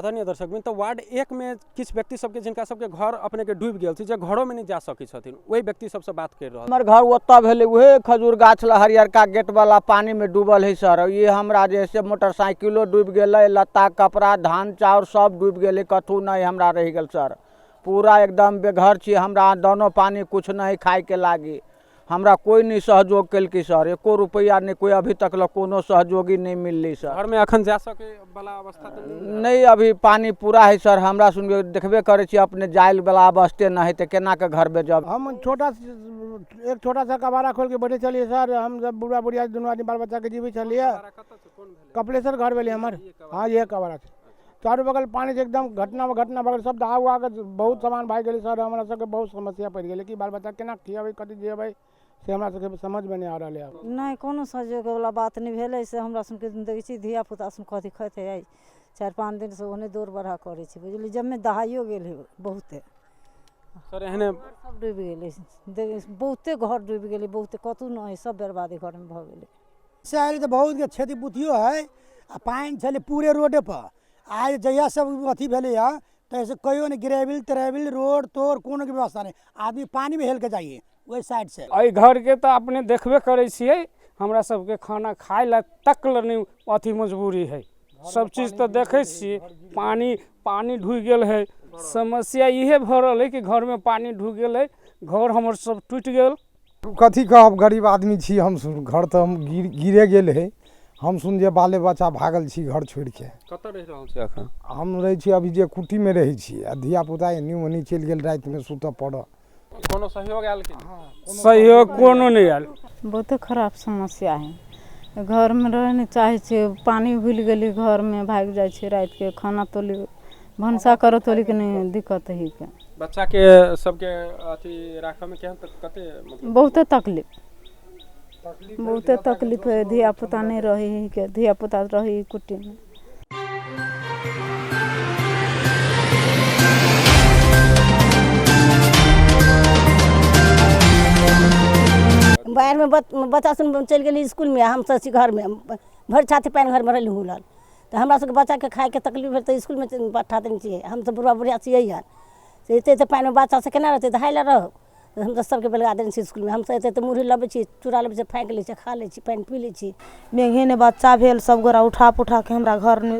आदरणीय दर्शकवृन्द, तऽ वार्ड 1 मे किछु व्यक्ति सबके, जिनका सबके घर अपनेके डूबि गेल छै, जे घरोमे नहि जा सकै छथिन, ओहि व्यक्ति सबसँ बात करि रहल। हमर घर ओतऽ भेलै, उहे खजूर गाछ लए हरियरका गेटवला, पानिमे डूबल है सर। ई हमरा जे है से मोटरसाइकिलो डूबि गेलै, लत्ता कपड़ा धान चाउर सब डूबि गेलै, कथू नहि हमरा रहि गेल सर। पूरा एकदम बेघर छी। हमरा दानो पानी कुछ नहि खाइके लागी। हमरा कोइ नहि सहयोग केलकै सर, एको रुपैआ नहि, कोइ अभी तक लए कोनो सहयोगी नहि मिललै सर। घरमे अखन जा सकै वाला अवस्था तऽ नहि? नहि, अभी पानी पूरा है सर। हमरा सुन देखबे करै छी अपने, जायल वाला अवस्थे नहि है, तऽ केना कऽ घरमे जाब? हम छोटा एक छोटा सा कबाड़ा खोल के बैठे छलियै सर। हम सब बुढ़ा बुढ़िया दुनू आदमी बाल बच्चाके जीबै छलियै। कपिलेश्वर घर भेलै हमर। हाँ, इहे कबाड़ा छै। चारू बगल पानी छै एकदम। घटना घटना बगल सब दहा उहा के बहुत सामान भागि गेलै सर। हमरा सबके बहुत समस्या पड़ि गेलै कि बाल बच्चा केना खिएबै, कथी जिएबै, से हमरा सबके समझमे नहि आ रहलै आब। नहि, कोनो सहयोगवला बात नहि भेलै। से हमरा सबके देखै छी धियापुता सब कथी खैतै? आइ 4-5 दिनसँ ओहने दौड़ बरहा करै छै, बुझली। जबमे दहाइयो गेल है बहुते। सर, एहने सब डूबि गेलै, बहुते घर डूबि गेलै, बहुते। कतहु नहि, सब बर्बादी घरमे भऽ गेलै। से आयल तऽ बहुत क्षति बुद्धियो है आ पानि छलै पूरे रोडे पर। आइ जहिया सब अथी भेलैए तहियासँ कहियो नहि ग्रेविल त्रेविल रोड तोड़ कोनो व्यवस्था नहि। आदमी पानिमे हेल कऽ जाइए ओहि साइडसँ। एहि घरके तऽ अपने देखबे करै छियै। हमरा सबके खाना खाइ लए तक लए नहि अथी मजबूरी हइ। सब चीज तऽ देखै छियै। पानि पानि ढुकि गेल हइ। समस्या इहे भऽ रहल हइ कि घरमे पानि ढुकि गेल हइ, घर हमर सब टूटि गेल। कथी कहब, गरीब आदमी छी हम सुन। घर तऽ हम गिरे गेल है। हम सुन जे बाले बच्चा भागल छी घर छोड़िके। कतऽ रहि रहल छी अखन? हम रहै छी अभी जे कुटीमे रहै छी आ धियापुता एन्नी ओन्नी चलि गेल। रातिमे सुतऽ पड़ल। कोनो सहयोग आयल कि नहि? सहयोग कोनो नहि आयल। बहुते खराब समस्या है। घरमे रहै नहि चाहै छियै। पानि घुलि गेली घरमे, भागि जाइ छियै रातिके। खाना तोली भनसा करऽ तोलीके नहि दिक्कत हइ। बच्चाके सबके अथी राखऽमे केहन तऽ कते मतलब? बहुते तकलीफ, बहुते तकलीफ है। धिया पुता नहि रहै है के, धिया पुता रहै है कुटीमे। बाढ़िमे बच्चा सब चलि गेलै इसकुलमे, हमसब छी घरमे। भरि छाती पानि घरमे रहलै हुलल। तऽ हमरा सबके बच्चाके खाइके तकलीफ भेल तऽ इसकुलमे पठा देने छियै। हमसब बुढ़बा बुढ़िया छियै हन से एते एते पानिमे बच्चा सब केना रहतै? दहाइ लए रहौ। तऽ हमसब सबके बेलगा देने छियै इसकुलमे। हमसब एते एते मुरही लबै छी, चूड़ा लबै छी, फाँकि लै छी, खा लै छी, पानि पी लै छी। मेघे ने बच्चा भेल, सब गोरा उठा पुठा के हमरा घरमे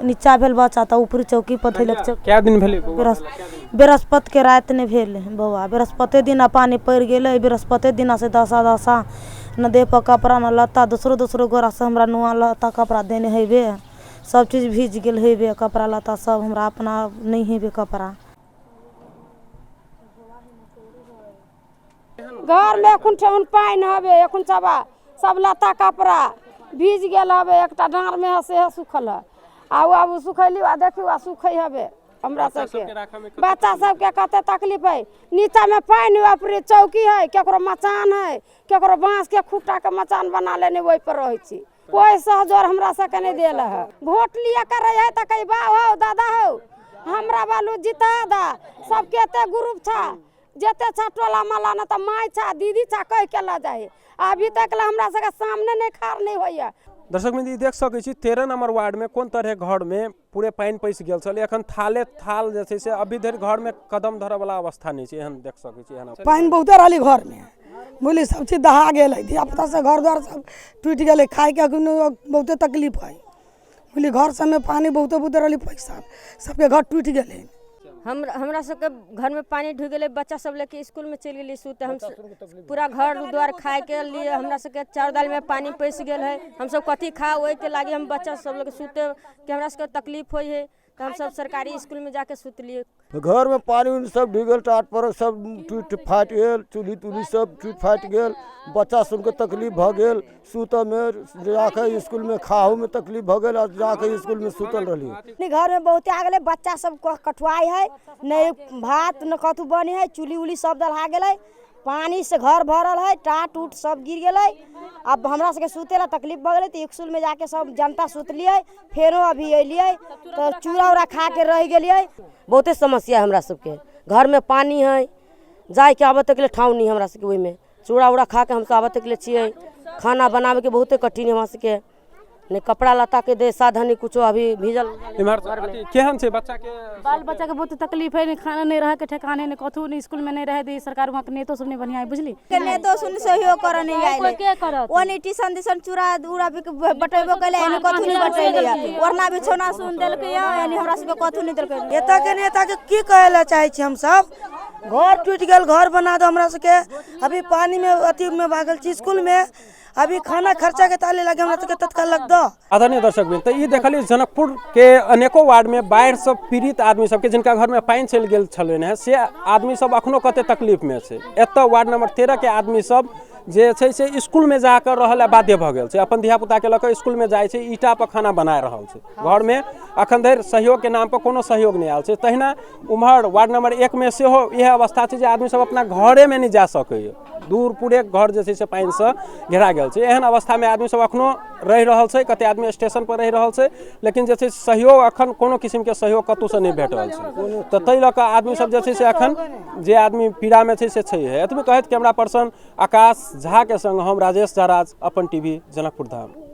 नीचा भेल बच्चा तऽ ऊपरी चौकी पर धैलक। कए दिन भेलै बौआ? बृहस्पति के राति नहि भेल बौआ। बृहस्पतिे दिना पानि पड़ि गेलै। बृहस्पतिे दिना से दशा दशा, न देह पर कपड़ा न लत्ता। दोसरो दोसरो गोरा से हमरा नुआ लत्ता कपड़ा देने हेबे। सब चीज भीज गेल हेबे, कपड़ा लत्ता सब। हमरा अपना नहि हेबे कपड़ा। घरमे एखन ठेहुन पानि हवे। एखन सब सब लत्ता कपड़ा भीज गेल हवे। एकटा डाँरमे है सेहो सुखल है आ ओ आब सुखैली आ देखियौ आ सुखै हवे। हमरा सबके बच्चा सबके कते तकलीफ है। नीचामे पानि, ऊपरे चौकी है, केकरो मचान है, केकरो बाँसके खुट्टाके मचान बना लेने, ओहि पर रहै छी। कोइ सहजोर हमरा सबके नहि देल है। वोट लिए करै है तऽ कहै बाउ हौ, दादा हौ, हमरा बालू जिता दा। सबके एते ग्रुप छा, जते छा टोला माला, ने तऽ माय छा, दीदी छा, कहि के लऽ जाइ। अभी तक ले हमरा सबके सामने नहि खाड़ नहि होइए। दर्शक मित्र, ई देख सकै छी 13 नंबर वार्डमे कोन तरहे घरमे पूरे पानि पैसि गेल छलै। एखन थाले थाल जे छै से अभी धरि घरमे कदम धरऽवला अवस्था नहि छै। एहन देख सकै छी एहन। पानि बहुते रहलै घरमे, बुझली। सब चीज दहा गेलै। धिया पुता सब घर द्वार सब टूटि गेलै। खाइके अखन बहुते तकलीफ हइ, बुझली। घर सबमे पानि बहुते बहुते रहलै पैसा। सबके घर टूटि गेलै। हमरा सबके घरमे पानि ढुकि गेलै। बच्चा सब लेके इसकुलमे चलि गेलियै सुते। हम पूरा घर द्वार खाइके लिए हमरा सबके चाउर दालिमे पानि पैसि गेल है। हमसब कथी खाउ? ओहिके लागि हम बच्चा सब लोग सुतेके हमरा सबके तकलीफ होइ है, तऽ हमसब सरकारी इसकुलमे जाके सुतलियै। घरमे पानि उनि सब ढुकि गेल, टाट पर सब टूटि फाटि गेल, चूल्ही तुल्ही सब टूटि फाटि गेल। बच्चा सबके तकलीफ भऽ गेल सुतऽमे, जाकऽ इसकुलमे खाहोमे तकलीफ भऽ गेल आ जाकऽ इसकुलमे सुतल रहली। घरमे बहुते आ गेलै। बच्चा सब कठुआइ है, नहि भात नहि कथू बनै है। चूल्ही उल्ही सब दलहा गेलै। पानिसँ घर भरल है, टाट उट सब गिर गेलै। आब हमरा सबके सुते ला तकलीफ भऽ गेलै, तऽ इसकुलमे जाके सब जनता सुतलियै। फेरो अभी एलियै तऽ चूड़ा उड़ा खा के रहि गेलियै। बहुते समस्या है। हमरा सबके घरमे पानि है, जाइके आबऽ तक ले ठाउँ नहि हमरा सबके। ओहिमे चूड़ा उड़ा खा के हमसब आबऽ तक ले छियै। खाना बनाबैके बहुते कठिन है हमरा सबके। नहि कपड़ा लत्ताके दे साधन, नहि कुछो, अभी भीजल। इम्हर अथी केहन छै बच्चाके? बाल बच्चाके बहुत तकलीफ है, नहि खाना, नहि रहैके ठेकाने, नहि कथू, नहि इसकुलमे नहि रहै दै सरकार। वहाँके नेतो सब नहि बढ़िआँ है, बुझली? के नेतो सुन सहयोग करऽ नहि कोइ आयल। के करत? ओनी टीशन दिसन चूड़ा उड़ा भी बटेबो कैले, एने कथू नहि बटेले या। ओढ़ना बिछौना सुन देलकै या, यानी हमरा सबके कथू नहि देलकै। एतऽके नेताके की कहै लए चाहै छी हमसब? घर टूटि गेल, घर बना दो हमरा सबके। अभी पानिमे अथीमे भागल छी इसकुलमे। अभी खाना खर्चाके ताले लागे हमरा सबके तत्काल लग दो। आदरणीय दर्शक, तऽ ई देखलियै जनकपुर के अनेको वार्डमे बाढ़िसँ पीड़ित आदमी सबके, जिनका घरमे पानि चलि गेल छलनि हेँ, से आदमी सब अखनो कते तकलीफमे छै। एतऽ वार्ड नंबर 13 के आदमी सब जे छै से इसकुलमे जाकऽ रहऽ लए बाध्य भऽ गेल छै। अपन धियापुताके लऽ कऽ इसकुलमे जाइ छै, ईटा पर खाना बना रहल छै। घरमे अखन धरि सहयोगके नाम पर कोनो सहयोग नहि आयल छै। तहिना उम्हर वार्ड नंबर 1 मे सेहो इएह अवस्था छै जे आदमी सब अपना घरेमे नहि जा सकैए। दूर पूरे घर जे छै से पानिसँ घेरा गेल छै। एहन अवस्थामे आदमी सब अखनो रहि रहल छै। कते आदमी स्टेशन पर रहि रहल छै, लेकिन जे छै सहयोग अखन कोनो किसिमके सहयोग कतहुसँ नहि भेट रहल छै। तऽ ताहि लऽ कऽ आदमी सब जे छै से अखन जे आदमी पीड़ामे छै से छै। एतबे कहैत कैमरा पर्सन आकाश झा के संग हम राजेश झा राज, अपन टीवी, जनकपुर धाम।